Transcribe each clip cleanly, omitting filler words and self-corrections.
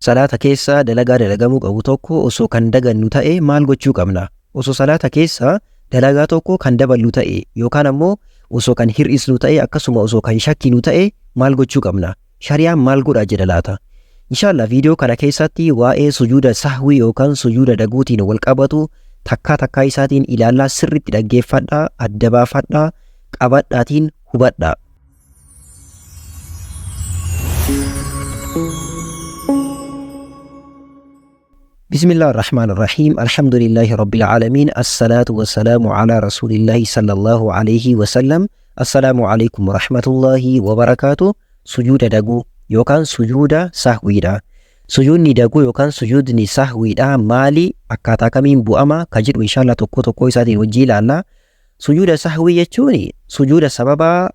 Salaata keessa dalagaa dalagamuu qabu tokko osoo kan dagannu ta'e maal gochuu qabna? Osoo salaata keessa dalagaa tokko kan daballu ta'e yookaan ammoo osoo kan hir'isnu ta'e akkasuma osoo kan shakkinu ta'e maal gochuu qabna? Shari'aan maal godha jedha laata? Inshallah viidiyoo kana keessatti waa'ee sujuuda sahwii yookaan sujuuda daguutiin wal qabatu takkaa takkaa isaatiin ilaallaa sirriitti dhaggeeffadhaa, adda baafadhaa, qabadhaatiin hubadhaa. بسم الله الرحمن الرحيم الحمد لله رب العالمين الصلاة والسلام على رسول الله صلى الله عليه وسلم السلام عليكم ورحمة الله وبركاته سجود دقو يوكان سجود سهويدا سجودني دقو يوكان سجودني سهويدا مالي أكاتا كمين بؤما كجد إن شاء الله تكو تكو إساتي وجيل الله Sujuuda sahwii jechuun sujuuda sababa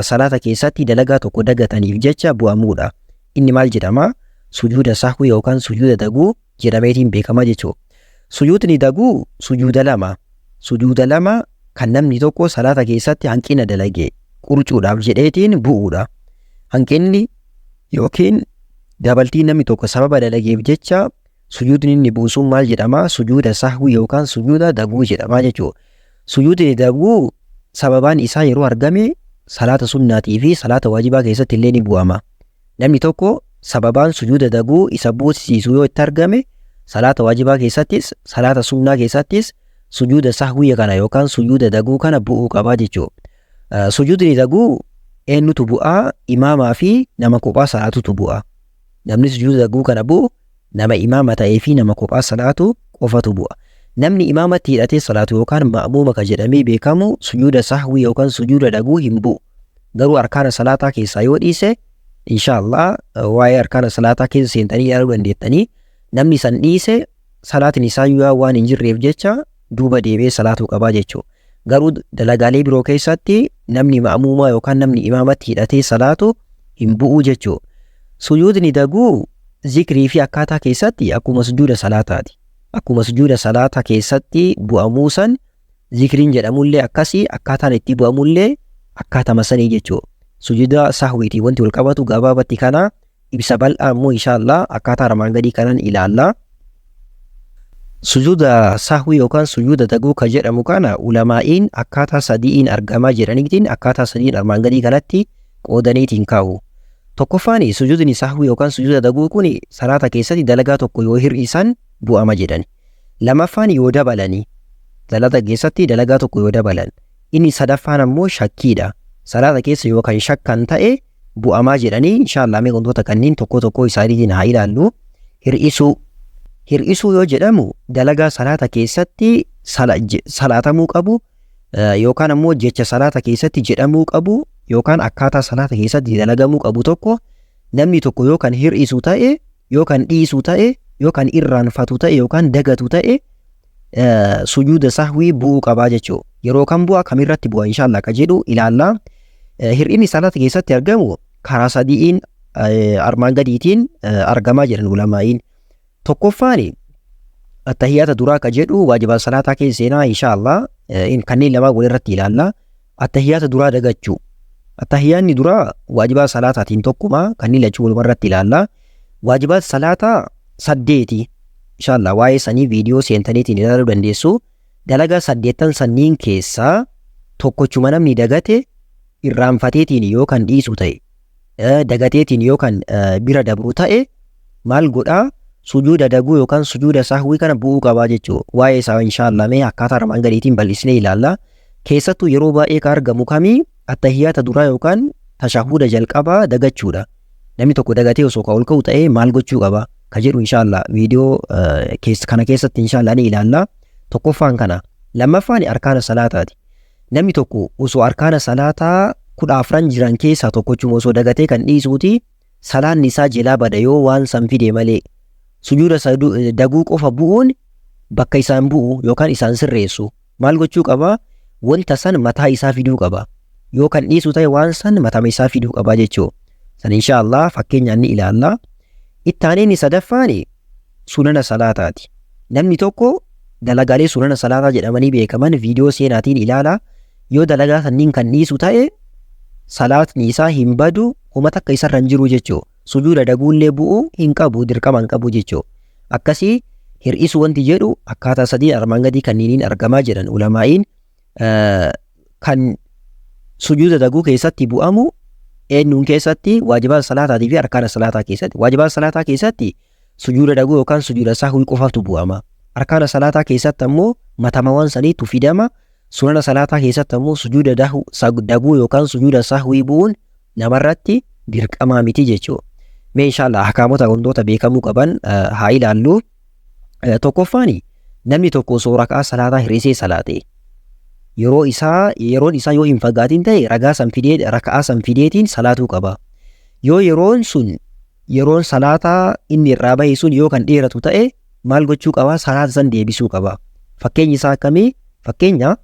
salaata keessatti dalagaa tokko dagataniif jecha bu'amuudha. Inni maal jedhama? Sujuuda sahwii yookaan sujuuda daguu jedhameetiin beekama jechuudha. Sujuudni daguu sujuuda lama. Sujuuda lama kan namni tokko salaata keessatti hanqina dalage qurcuudhaaf jedheetiin bu'uudha. Hanqinni yookiin dabaltiin namni tokko sababa dalageef jecha Sujuudni inni bu'u sun maal jedhama? Sujuuda sahwii yookaan sujuuda daguu jedhama jechuudha. Sujuudni daguu sababaan isaa yeroo argame salaata sunnaatii fi salaata waajibaa keessatti illee ni bu'ama. Namni tokko sababaan sujuuda daguu isa buusisiisu yoo itti argame salaata waajibaa keessattis salaata sunnaa keessattis sujuuda sahwii kana yookaan sujuuda daguu kana bu'uu qaba jechuudha. Sujuudni daguu eenyutu bu'aa? Imaamaa fi nama kophaa salaatutu bu'a. Namni sujuuda daguu kana bu'u nama imaama ta'ee fi nama kophaa salaatu qofatu bu'a. Namni imaamatti hidhatee salaatu yookaan ma'muuma ka jedhamee beekamu sujuuda sahwii yookaan sujuuda daguu hin bu'u. Garuu arkaana salaataa keessaa yoo dhiise inshaallah waa'ee arkaana salaataa keessa seentanii ilaaluu dandeettanii namni san dhiise salaatiin isaa yoo waan hin jirreef jecha duuba deebi'ee salaatuu qabaa jechuudha. Garuu dalagaalee biroo keessatti namni ma'muumaa yookaan namni imaamatti hidhatee salaatu hin bu'u jechuudha. Sujuudni daguu zikrii fi akkaataa keessatti akkuma sujuuda salaataati. Akkuma sujuuda salaata keessatti bu'amuu san zikriin jedhamullee akkasii akkaataan itti bu'amullee akkaatama sanii jechuudha. Sujuuda sahwiitiin wanti wal qabatu gabaabatti kana ibsa bal'aa immoo inshaallah akkaataa armaan gadii kanaan ilaalla. Sujuuda sahwii yookaan sujuuda daguu kan jedhamu kana ulamaa'iin akkaataa sadi'iin argamaa jedhaniitiin akkaataa sadiin armaan gadii kanatti qoodaniitiin kaa'u. Tokkoffaan sujuudni sahwii yookaan sujuuda daguu kun salaata keessatti dalagaa tokko yoo hir'isan bu'ama jedhani. Lamaffaan yoo dabalani salaata keessatti dalagaa tokko yoo dabalan. Inni sadaffaan ammoo shakkiidha. Salaata keessa yoo kan shakkan ta'e bu'amaa jedhanii inshaallah mee wantoota kanneen tokko tokkoo isaaniitiin haa ilaallu. Hir'isuu. Hir'isuu yoo jedhamu dalagaa salaata keessatti salaatamuu qabu yookaan ammoo jecha salaata keessatti jedhamuu qabu yookaan akkaataa salaata keessatti dalagamuu qabu tokko namni tokko yoo kan hir'isu ta'e yoo kan dhiisu ta'e yoo kan irraanfatu ta'e yookaan dagatu ta'e sujuuda sahwii bu'uu qabaa jechuudha. Yeroo kam bu'a kamirratti bu'a inshaallah ka jedhu ilaalla. Hir'inni salaata keessatti argamu karaa sadi'iin armaan gadiitiin argamaa jiran ulamaa'iin. Tokkoffaan attahiyyaata duraa ka jedhu waajiba salaataa keessa seenaa inshaallah kanneen lamaan walirratti ilaalla. Attahiyyaata duraa dagachuu. Attahiyyaanni duraa waajibaa salaataatiin tokkuma kanneen lachuu walumarratti ilaalla. Waajibaat salaataa saddeeti. Inshaallah waa'ee sanii viidiyoo seentaniitiin ilaaluu dandeessu. Dalagaa saddeettan sanniin keessaa tokkochuma namni dagate irraanfateetiin yoo kan dhiisu ta'e dagateetiin yoo kan bira dabru ta'e maal godhaa sujuuda daguu yookaan sujuuda sahwii kana bu'uu qabaa jechuudha. Waa'ee isaa inshaallah mee akkaataa armaan gadiitiin bal'isnee ilaalla. Keessattuu yeroo baay'ee kan argamu kamii attahiyyaata duraa yookaan tashahuuda jalqabaa dagachuudha. Namni tokko dagatee osoo ka ol ka'u ta'ee maal gochuu qaba ka jedhu inshaallah viidiyoo kana keessatti inshaallah ni ilaalla. Tokkoffaan kana. Lammaffaan arkaana salaataati. Namni tokko osoo arkaana salaataa 14 jiran keessaa tokkochuma osoo dagatee kan dhiisuuti salaanni isaa jelaa bada yoo waan san fide malee. Sujuuda daguu qofa bu'uun bakka isaan bu'u yookaan isaan sirreessu. Maal gochuu qaba? Wanta san mataa isaa fiduu qaba. Yoo kan dhiisu ta'e waan san matama isaa fiduu qaba jechuu. San insha Allah fakkeenyaan ni ilaalla. Itti aanee inni sadaffaan sunana salaataati. Namni tokko dalagaalee sunana salaataa jedhamanii beekaman viidiyoo seenaatiin ilaala. Yoo dalagaa sanniin kan dhiisu ta'e salaatni isaa hin badu homa takka isarra hin jiru jechuu. Sujuuda daguullee bu'uu hin qabu, dirqama hin qabu jechuudha. Akkasii hir'isu wanti jedhu akkaataa sadiin armaan gadii kanniiniin argamaa jedhan ulamaa'iin. Kan sujuuda daguu keessatti bu'amu eenyuun keessatti? Waajibaata salaataatii fi arkaana salaataa keessatti. Waajibaata salaataa keessatti sujuuda daguu yookaan sujuuda sahwii qofaatu bu'ama. Arkaana salaataa keessatti ammoo matamawwan saniitu fidama. Sunana salaataa keessatti ammoo sujuuda daguu yookaan sujuuda sahwii bu'uun namarratti dirqamaa miti jechuudha. Mee inshallah ahkaamota wantoota beekamuu qaban haa ilaallu. Tokkoffaan, namni tokko osoo rakaa salaataa hir'isee salaate, yeroo isaa yeroon isaa yoo hin fagaatin ta'e, ragaa san fidee, raka'aa san fideetiin salaatuu qaba. Yoo yeroon sun, yeroon salaataa inni irraa bahe sun yoo kan dheeratu ta'e, maal gochuu qaba? Salaata san deebisuu qaba. Fakkeenyi isaa akkamii? Fakkeenya,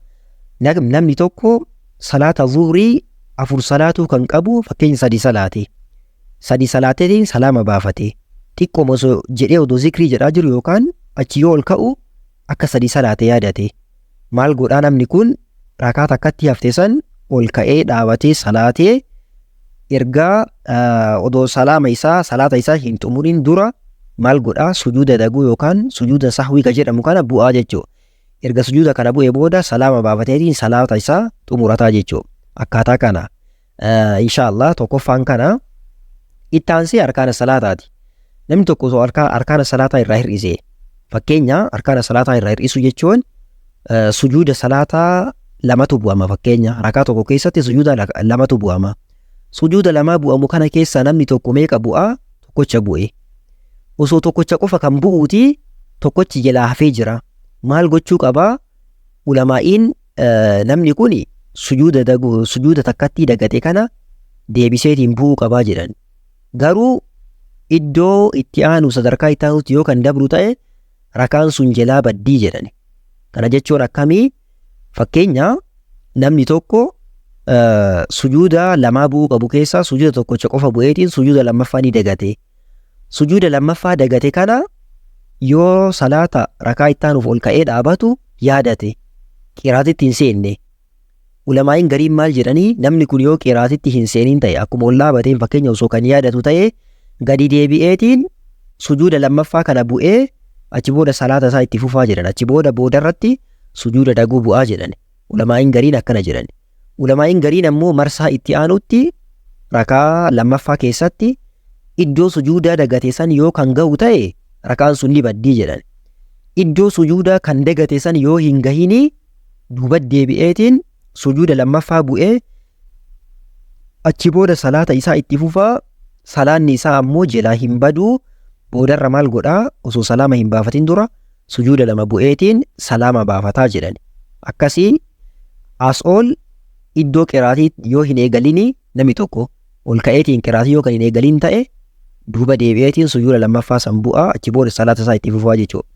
namni tokko salaata zuhurii afur salaatuu kan qabu, fakkeenya, sadi salaate. Sadi salaateetiin salaama baafate. Xiqqooma osoo jedhee, odoo zikrii jedhaa jiru yookaan achi yoo ol ka'u, akka sadi salaate yaadate. Maal godhaa namni kun? Rakaa takkatti hafte san ol ka'ee dhaabatee salaatee, ergaa odoo salaama isaa, salaata isaa hin xumurin dura maal godhaa? Sujuuda daguu yookaan sujuuda sahwii ka jedhamu kana bu'aa jechuudha. Erga sujuuda kana bu'ee booda salaama baafateetiin salaata isaa xumurataa jechuudha. Akkaataa kana inshaallah tokkoffaan kana. Itti aansee arkaana salaataati. Namni tokko osoo arkaana salaataa irraa hir'ise, fakkeenya, arkaana salaataa irraa hir'isu jechuun sujuuda salaataa lamatu bu'ama. Fakkeenya, rakaa tokko keessatti sujuuda lamatu bu'ama. Sujuuda lamaa bu'amu kana keessaa namni tokko meeqa bu'aa? Tokkocha bu'e. Osoo tokkocha qofa kan bu'uuti, tokkochi jalaa hafee jira. Maal gochuu qabaa? Ulamaa'iin namni kun sujuuda dagu, sujuuda takkattii dagate kana deebiseetiin bu'uu qabaa jedhan. Garuu iddoo itti aanu, sadarkaa itti aanutti yoo kan dabru ta'e, rakaan sun jalaa baddii jedhan. Kana jechuun akkamii? Fakkeenya, namni tokko sujuuda lamaa bu'uu qabu keessaa sujuuda tokkocha qofa bu'eetiin sujuuda lammaffaa ni dagate. Sujuuda lammaffaa dagate kana yoo salaata rakaa itti aanuuf ol ka'ee dhaabatu yaadate, qiraatitti hin seenne. Ulamaa'iin gariin maal jedhanii? Namni kun yoo qiraatitti hin seenin ta'e, akkuma ol dhaabateen fakkeenya osoo kan yaadatu ta'e, gadi deebi'eetiin sujuuda lammaffaa kana bu'ee achi booda salaata isaa itti fufaa jedhan. Achi booda boodarratti sujuuda daguu bu'aa jedhan. Ulamaa'iin gariin akkana jedhan. Ulamaa'iin gariin ammoo marsaa itti aanutti rakaa lammaffaa keessatti iddoo sujuudaa dagate san yoo kan ga'u ta'e, rakaan sun ni baddii jedhan. Iddoo sujuudaa kan dagate san yoo hin gahinii, duuba deebi'eetiin sujuuda lammaffaa bu'ee achi booda salaata isaa itti fufaa, salaanni isaa ammoo jalaa hin baduu. Boodarra maal godhaa? Osoo salaama hin baafatin dura sujuuda lama bu'eetiin salaama baafataa jedhan. Akkasii as ol iddoo qiraatii yoo hin eegalini, namni tokko ol ka'eetiin qiraatii yoo kan hin eegalin ta'e, duuba deebi'eetiin sujuuda lammaffaa san bu'aa, achi booda salaata isaa itti fufaa jechuudha.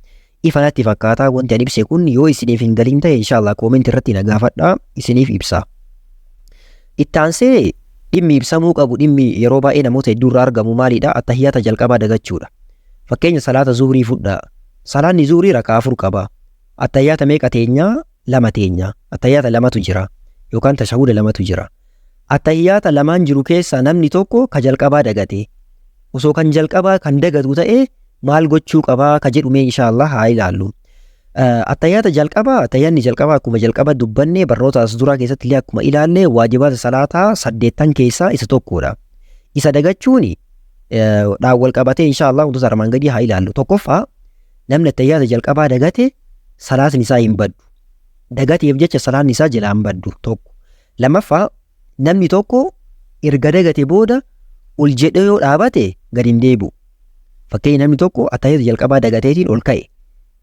Ifa natti fakkaataa wanti ani ibse kun. Yoo isiniif hin galin ta'e, inshallah comment irratti na gaafadhaa, isiniif ibsa. Itti aansee dhimmi ibsamuu qabu, dhimmi yeroo baay'ee namoota hedduu irraa argamu maalidha? Attahiyyaata jalqabaa dagachuudha. Fakkeenya, salaata zuhurii fudhaa. Salaanni zuhurii rakaa afur qaba. Attahiyyaata meeqa teenyaa? Lama teenya. Attahiyyaata lamatu jira. Yookaan tashahuda lamatu jira. Attahiyyaata lamaan jiru keessaa namni tokko ka jalqabaa dagate. Osoo kan jalqabaa kan dagatu ta'e maal gochuu qabaa ka jedhu mee inshaallah haa ilaallu. Attahiyyaata jalqabaa, attahiyyaanni jalqabaa akkuma jalqaba dubbanne, barnoota as duraa keessatti illee akkuma ilaalle, waajibaata salaataa saddeettan keessaa isa tokkodha. Isa dagachuun dhaan wal qabatee inshaallah wantoota armaan gadii haa ilaallu. Tokkoffaa, namni attahiyyaata jalqabaa dagate salaatni isaa hin baddu. Dagateef jecha salaanni isaa jalaa hin baddu, tokko. Lammaffaa, namni tokko erga dagate booda ol jedhee yoo dhaabate gadi hin deebi'u. Fakkeenya, namni tokko attahiyyaata jalqabaa dagateetiin ol ka'e.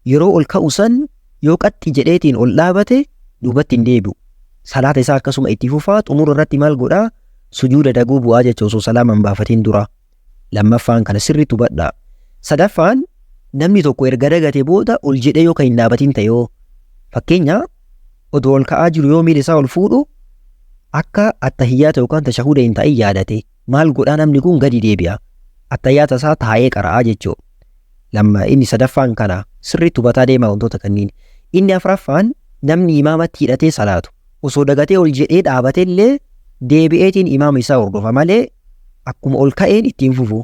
Yeroo ol ka'u san yoo qaxxi jedheetiin ol dhaabate, duubatti hin deebi'u. Salaata isaa akkasuma itti fufaa, xumura irratti maal godhaa? Sujuuda daguu bu'aa jecha osoo salaama hin baafatin dura. Lammaffaan kana sirriitti hubadhaa. Sadaffaan, namni tokko erga dagate booda ol jedhee yoo kan hin dhaabatin ta'e yoo, fakkeenya, odoo ol ka'aa jiru yoo miila isaa ol fuudhu akka attahiyyaata yookaan tashahuda hin ta'in yaadate, maal godhaa namni kun? Gadi deebi'a. Attahiyyaata isaa taa'ee qara'aa jechuudha. Lamma inni sadaffaan kana sirriitti hubataa deemaa wantoota kanniin. Inni afraffaan, namni imaamatti hidhatee salaatu osoo dagatee ol jedhee dhaabate illee deebi'eetiin imaama isaa hordofa malee akkuma ol ka'een ittiin fufu.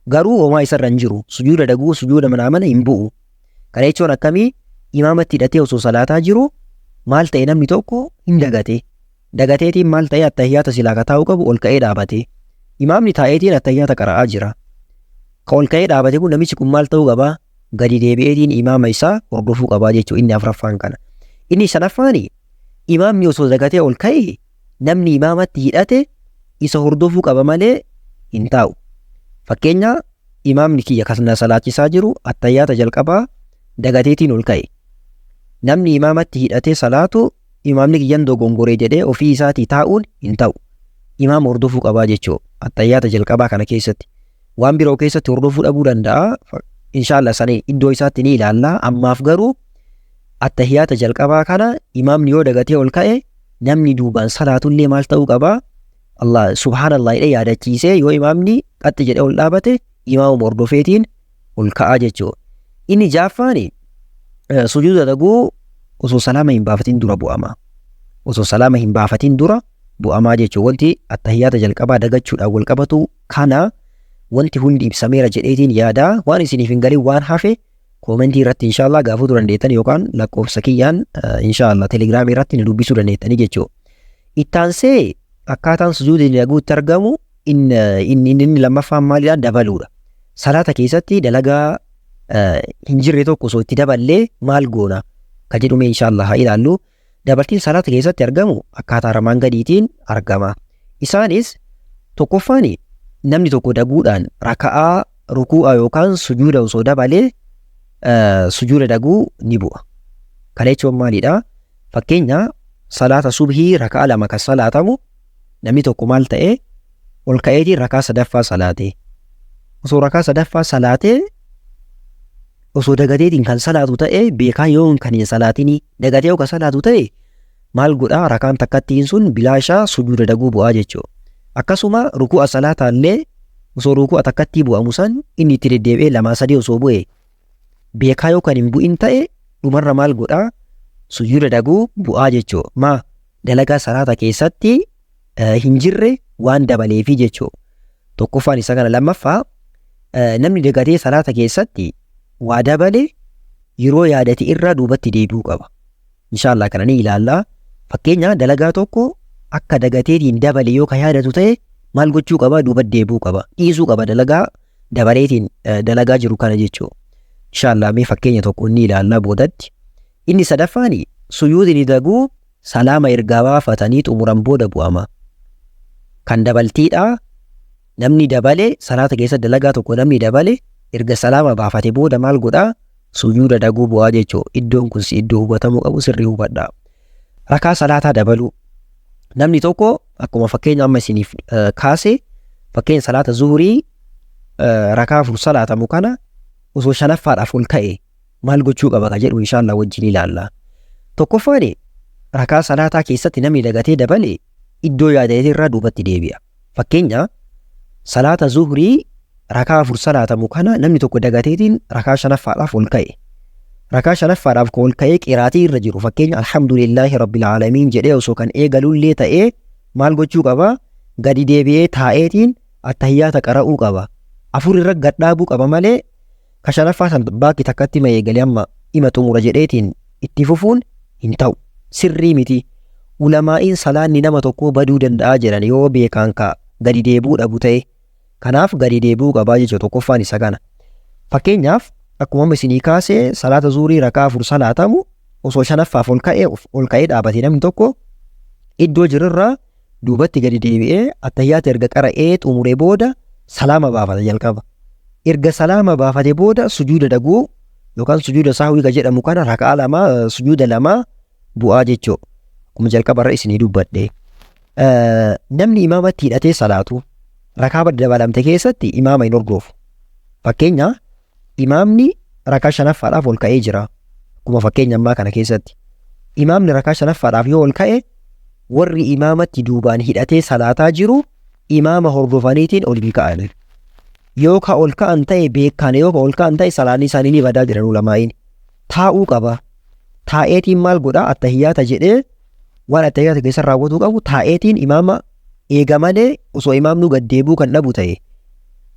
Garuu homaa isarra hin jiru. Sujuuda daguu sujuuda manaamana hin bu'u. Kana jechuun akkamii imaamatti hidhatee osoo salaataa jiru maal ta'e namni tokko hin dagate. Dagateetiin maal ta'e attahiyyaata silaa ka taa'uu qabu ol ka'ee dhaabate. Imaamni taa'eetiin attahiyyaata qara'aa jira. Ka ol ka'ee dhaabate kun namichi kun maal ta'uu qabaa? Gadi deebi'eetiin imaama isaa hordofuu qabaa jechuudha inni afraffaan kana. Inni shanaffaan imaamni osoo dagatee ol ka'e namni imaamatti hidhate isa hordofuu qaba malee hin taa'u. Fakkeenya imaamni kiyya kan na salaachisaa jiru attayyaata jalqabaa dagateetiin ol ka'e. Namni imaamatti hidhatee salaatu imaamni kiyyan dogongoree jedhee ofii isaatii taa'uun hin ta'u. Imaama hordofuu qabaa jechuudha attayyaata jalqabaa kana keessatti. Waan biroo keessatti hordofuu dhabuu danda'a. Inshaallah sanii iddoo isaatti ni ilaalla. Ammaaf garuu attahiyaata jalqabaa kana imaamni yoo dagatee ol ka'e namni duubaan salaatullee maal ta'uu qabaa? Allah subhaanallah jedhee yaadachiisee yoo imaamni qaxxi jedhee ol dhaabate imaamuma hordofeetiin ol ka'aa jechuudha. Inni ja'affaan sujuuda daguu osoo salaama hin baafatin dura bu'ama. Osoo salaama hin baafatin dura bu'amaa jechuudha. Wanti attahiyaata jalqabaa dagachuudhaan wal qabatu kana wanti hundi ibsameera jedheetiin yaada. Waan isiniif hin galin waan hafe koomentii irratti inshaallah gaafachuu dandeettan yookaan lakkoofsa kiyyaan inshaallah telegiraamii irratti ni dubbisuu dandeettanii jechuudha. Ittaansee akkaataan sujuudni daguutti argamu inni inni lammaffaan maalidha dabaluudha. Salaata keessatti dalagaa hin jirre tokko osoo itti daballee maal goona ka jedhume inshaallah haa ilaallu. Dabaltiin salaata keessatti argamu akkaataa armaan gadiitiin argama. Isaanis tokkoffaan namni tokko daguudhaan raka'aa rukuu'a yookaan sujuuda osoo dabalee sujuuda daguu ni bu'a. Kana jechuun maalidha? Fakkeenya salaata subhii raka'a lama kan salaatamu namni tokko maal ta'e ol ka'eetiin rakaa sadaffaa salaate. Osoo rakaa sadaffaa salaatee osoo dagateetiin kan salaatu ta'e beekaa yoo kan hin salaatinii dagatee yoo kan salaatu ta'e maal godhaa rakaan takkattiin sun bilaashaa sujuuda daguu bu'aa jechuudha. Akkasuma ruku'a salaataallee osoo ruku'a takkattii bu'amu san inni itti deddeebi'ee lamaa sadii osoo bu'e beekaa yoo kan hin bu'in ta'e dhumarra maal godhaa sujuuda daguu bu'aa jechuudha. Maa dalagaa salaata keessatti hin jirre waan dabaleefi jechuudha. Tokkoffaan isa kana lammaffaa namni dagatee salaata keessatti waa dabale yeroo yaadate irraa duubatti deebi'uu qaba. Inshaallah kana ni ilaalla. Fakkeenya dalagaa tokko akka dagateetiin dabale yoo ka yaadatu ta'e maal gochuu qaba duubatti deebi'uu qaba. Dhiisuu qaba dalagaa dabaleetiin dalagaa jiru kana jechuudha. Inshaallah mee fakkeenya tokko ni ilaalla boodatti. Inni sadaffaan sujuudni daguu salaama ergaa baafatanii xumuran booda bu'ama. Kan dabaltiidha. Namni dabale salaata keessa dalagaa tokko namni dabale erga salaama baafate booda maal godhaa sujuuda daguu bu'aa jechuudha. Iddoon kun iddoo hubatamuu qabu sirrii hubadhaa. Rakaa salaataa dabaluu. Namni tokko akkuma fakkeenya amma isiniif kaase fakkeenya salaata zuhurii rakaa afur salaatamu kana osoo shanaffaadhaaf ol ka'e maal gochuu qaba ka jedhu inshaallah wajjin ilaalla. Tokkoffaan rakaa salaataa keessatti namni dagatee dabale iddoo yaadate irraa duubatti deebi'a. Fakkeenya salaata zuhurii rakaa afur salaatamu kana namni tokko dagateetiin rakaa shanaffaadhaaf ol ka'e. Rakaa shanaffaadhaaf ol ka'ee qiraatii irra jiru fakkeenya alhamdulillaahi rabbil aalamiin jedhee osoo kan eegalullee ta'ee maal gochuu qaba? Gadi deebi'ee taa'eetiin attahiyyaata qara'uu qaba. Afur irra gad dhaabuu qaba malee ka shanaffaa san baakki takkatti ma eegale amma ima xumura jedheetiin itti fufuun hin ta'u. Sirrii miti. Ulamaa'iin salaanni nama tokkoo baduu danda'a jedhan yoo beekaan ka gadi deebi'uu dhabu ta'e. Kanaaf gadi deebi'uu qabaa jechuudha tokkoffaan isa kana. Fakkeenyaaf akkuma amma isinii kaase salaata zuurii rakaa afur salaatamu osoo shanaffaaf ol ka'ee ol ka'ee dhaabate namni tokko iddoo jirurraa duubatti gadi deebi'ee attahiyyaata erga qara'ee xumuree booda salaama baafata jalqaba. Erga salaama baafate booda sujuuda daguu yookaan sujuuda saahwii ka jedhamu kana rakaa lama sujuuda lama bu'aa jechuudha. Akkuma jalqaba irra isinii dubbadhe. Namni imaamatti hidhatee salaatu rakaa dabalamte keessatti imaama hin hordofu. Fakkeenya imaamni rakaa shanaffaadhaaf ol ka'ee jira. Akkuma fakkeenya ammaa kana keessatti. Imaamni rakaa shanaffaadhaaf yoo ol ka'e warri imaamatti duubaan hidhatee salaataa jiru imaama hordofaniitiin ol hin ka'an. Yoo ka ol ka'an ta'e beekaan yoo ka ol ka'an ta'e salaanni isaanii ni badaa jiran ulamaa'iin. Taa'uu qaba. Taa'eetiin maal godhaa attahiyyaata jedhee waan attahiyyaata keessa raawwatuu qabu taa'eetiin imaama eega malee osoo imaamnu gad deebi'uu kan dhabu ta'e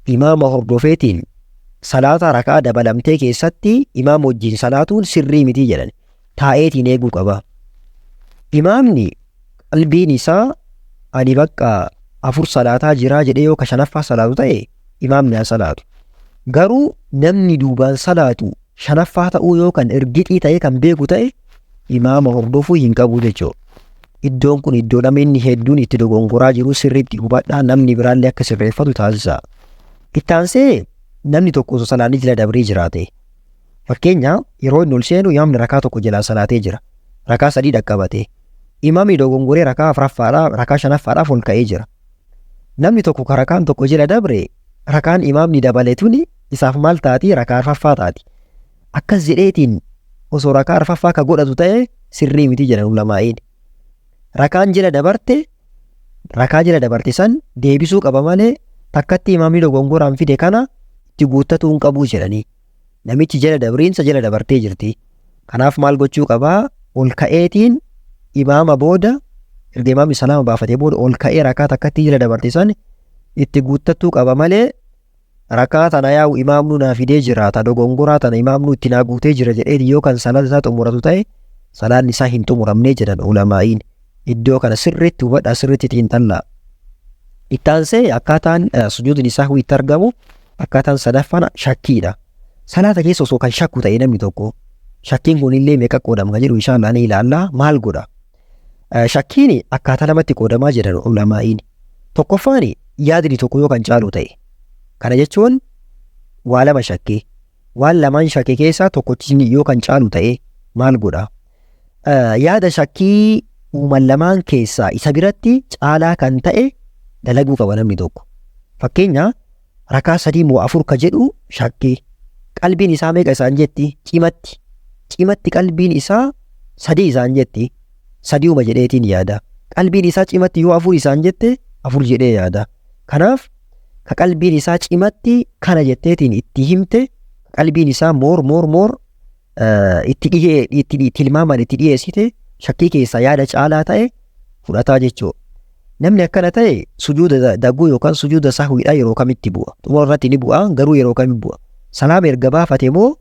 Imaama hordofeetiin salaata rakaa dabalamtee keessatti imaama wajjin salaatuun sirrii miti jedhan. Taa'eetiin eeguu qaba. Imaamni qalbiin isaa ani bakka afur salaataa jiraa jedhee yoo ka shanaffaa salaatu ta'e imaamni haa salaatu. Garuu namni duubaan salaatu shanaffaa ta'uu yoo kan ergixii ta'e kan beeku ta'e imaama hordofuu hin qabu jechuudha. Iddoon kun iddoo namni hedduun itti dogongoraa jiru, sirriitti hubadhaa, namni biraallee akka sirreeffatu taasisa. Ittaansee namni tokko osoo salaanni jala dabree jiraate. Fakkeenya, yeroo inni ol seenu imaamni rakaa tokko jalaa salaatee jira. Rakaa sadii dhaqqabate. Imaamni dogongoree rakaa afuraffaadhaa rakaa shanaffaadhaaf ol ka'ee jira. Namni tokko ka rakaan tokko jala dabre, rakaan imaamni dabale tuni isaaf maal taati? Rakaa arfaffaa taati. Akkas jedheetiin osoo rakaa arfaffaa ka godhatu ta'e sirrii miti jedhan ulamaa'iin. Rakaan jala dabarte, rakaa jala dabarte san deebisuu qaba malee takkatti imaamni dogongoraan fide kana itti guuttatuu hin qabuu jedhanii. Namichi jala dabriinsa jala dabartee jirti. Kanaaf maal gochuu qabaa? Ol ka'eetiin imaama booda, erga imaamni salaama baafatee booda, ol ka'ee rakaa takkatti jala dabarte san itti guuttattuu qaba malee rakaa tana yaa'u imaamnu naa fidee jira, ta dogongoraa tana imaamnu itti naa guutee jira jedhee yoo kan salaata isaa xumuratu ta'e salaanni isaa hin xumuramnee jedhan ulamaa'iin. Iddoo kana sirriitti hubadhaa, sirriitti xiinxallaa. Ittaansee akkaataan sujuudni sahwii itti argamu akkaataan sadaffaan shakkiidha. Salaata keessa osoo kan shakku ta'e namni tokko, shakkiin kun illee meeqa qoodama kan jedhu inshallah ni ilaalla, maal godha? Shakkiin akkaataa lamatti qoodamaa jedhan ulamaa'iin. Tokkoffaan yaadni tokko yoo kan caalu ta'e. Kana jechuun waa lama shakkee. Waan lamaan shakke keessaa tokkochi yoo kan caalu ta'e maal godha? Yaada shakkii uuman lamaan keessaa isa biratti caalaa kan ta'e dalaguu qaba namni tokko. Fakkeenya, rakaa sadii moo afur ka jedhu shakkii. Qalbiin isaa meeqa isaan jetti? Cimatti. Cimatti qalbiin isaa sadii isaan jetti. Sadiuma jedheetiin yaada. Qalbiin isaa cimatti yoo afur isaan jette afur jedhee yaada. Kanaaf ka qalbiin isaa cimatti kana jetteetiin itti himte, qalbiin isaa more more more itti dhihee itti tilmaamaan itti dhiyeessite, shakkii keessaa yaada caalaa ta'e fudhataa jechuudha. Namni akkana ta'e sujuuda daguu yookaan sujuuda sahwiidhaa yeroo kamitti bu'a? Xumura irratti ni bu'a, garuu yeroo kamitti bu'a? Salaama erga baafate moo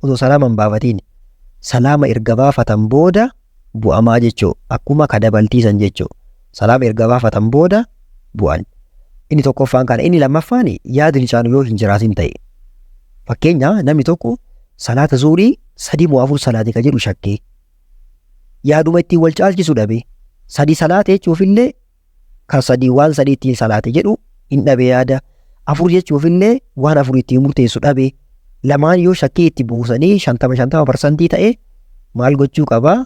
osoo salaama hin baafatiin? Salaama erga baafatan booda bu'amaa jechuudha. Akkuma ka dabaltiisan jechuudha. Salaama erga baafatan booda bu'an. Inni tokkoffaan kana. Inni lammaffaan yaadni caalu yoo hin jiraatin ta'e. Fakkeenya, namni tokko salaata zuurii sadii moo afur salaate ka jedhu shakkee. Yaaduma ittiin wal caalchisu dhabe. Sadi salaate jechuufillee kan sadii waan sadii ittiin salaate jedhu hin dhabe yaada. Afur jechuufillee waan afur ittiin murteessu dhabe. Lamaan yoo shakkii itti buusanii 50 50% ta'e maal gochuu qabaa?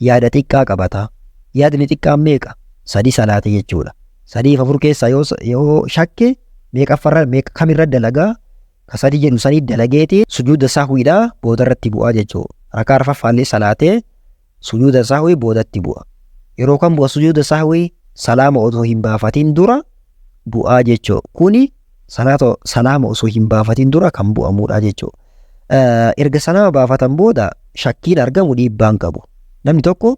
Yaada xiqqaa qabata. Yaadni xiqqaan meeqa? Sadi salaate jechuudha. Sadiif afur keessaa yoo shakke meeqaffarra, meeqa kamirra dalagaa? Ka sadi jedhu sanii dalageeti sujuuda sahwiidhaa boodarratti bu'aa jechuudha. Rakaa arfaffaallee salaatee sujuuda sahwii boodatti bu'a. Yeroo kam bu'a sujuuda sahwii? Salaama osoo hin baafatin dura bu'aa jechuudha. Kuni salaata salaama osoo hin baafatin dura kan bu'amudha jechuudha. Erga salaama baafatan booda shakkiin argamu dhiibbaan qabu. Namni tokko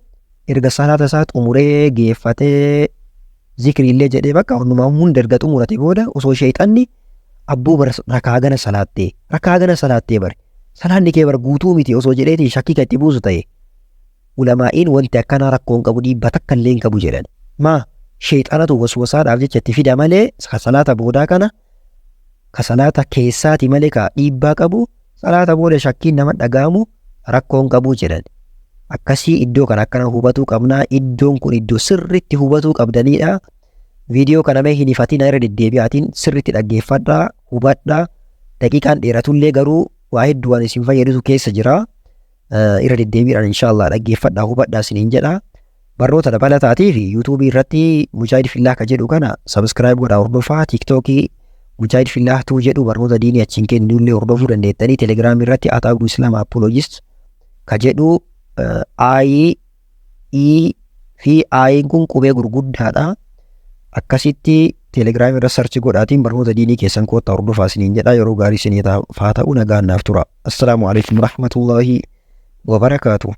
erga salaata isaa xumuree geeffatee zikriillee jedhee bakka hundumaa hunda erga xumurate booda osoo sheexanni abboo bara rakaa gana salaattee, rakaa gana salaattee, bare salaanni kee bara guutuu miti osoo jedheetiin shakkii kan itti buusu ta'e, ulamaa'iin wanti akkanaa rakkoo hin qabu, dhiibbaa takka illee hin qabu jedhan. Maa sheexanatu waswasaadhaaf jecha itti fida malee ka salaata boodaa kana, ka salaata keessaati malee ka dhiibbaa qabu salaata booda shakkiin nama dhaga'amu rakkoo hin qabu jedhan. Akkasii iddoo kana akkana hubatuu qabnaa. Iddoon kun iddoo sirriitti hubatuu qabdanidha. Viidiyoo kana mee hin ifatina, irra deddeebi'aatiin sirriitti dhaggeeffadhaa, hubadhaa. Daqiiqaan dheeratullee garuu waa hedduu waan isin fayyadutu keessa jira. Irra deddeebiidhaan inshaallah dhaggeeffadhaa, hubadhaa isiniin jedha. Barnoota dabalataatii fi yuutuubii irratti Mujaahid Fillaah ka jedhu kana subscribe godhaa hordofaa. Tiiktookii Mujaahid Fillaah tuu jedhu barnoota diinii achiin kennullee hordofuu dandeettanii. Telegiraamii irratti @Abduu Islaam Apologist ka jedhu, I E fi I kun qubee gurguddaadha. Akkasitti telegiraamii irra search godhaatiin barnoota diinii keessan koottaa hordofaa isiniin jedha. Yeroo gaarii isinii haa ta'u, nagaan naaf tura. Assalaamu alaikum warahmatullaahi wabarakaatuh.